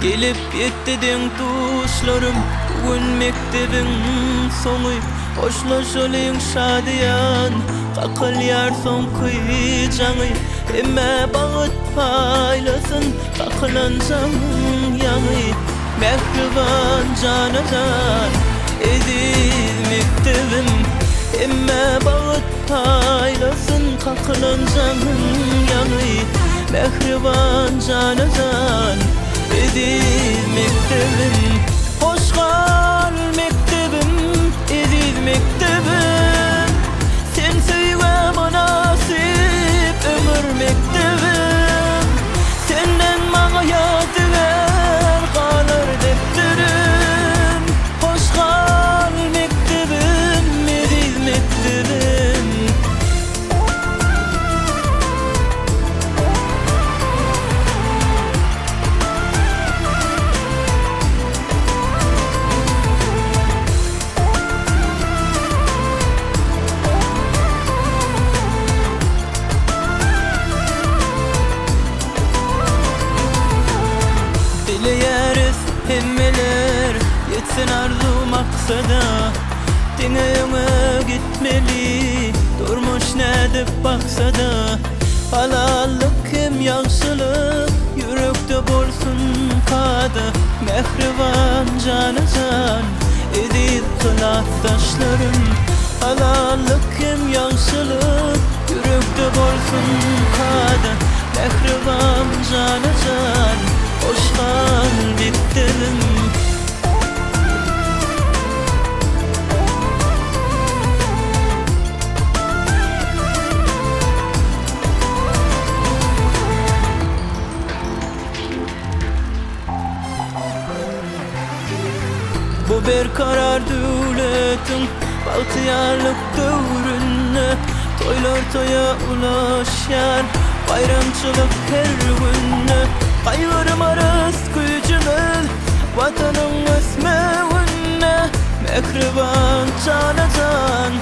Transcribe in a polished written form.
Gelip ýetdi deň-duşlarym, Bu gün mekdebiň soňy. Hoşlaşalyň şadyýan, Kakylýar soňky jaňy. Hemmä bagt paýlasyn, Kakylan jaňyň ýaňy. Mähriban jana-jan, Eziz mekdebim. Hemmä bagt paýlasyn, Kakylan jaňyň ýaňy. Mähriban jana-jan, Eziz mekdebim. Hoş gal, mekdebim, eziz mekdebim. Sen söýgä mynasyp ömür mekdebim. Senden maňa ýadygär galar depderim. Hoş gal, mekdebim, eziz mekdebim. Dileýäris hemmeler ýetsin arzuw maksada Diňe öňe gitmeli durmuş nädip baksada Halallyk hem ýagşylyk ýürekde bolsun kada Mähriban jana-jan eziz klasdaşlarym Halallyk hem ýagşylyk ýürekde bolsun kada Mähriban jana-jan hoş gal mekdebim. Bu berkarar döwletiň bagtyýarlyk döwründe Toýlar toýa ulaşýar, baýramçylyk her günde. Gaýgyrmarys güýjümiz Watanyň ösmeginde, Mähriban jana-jan.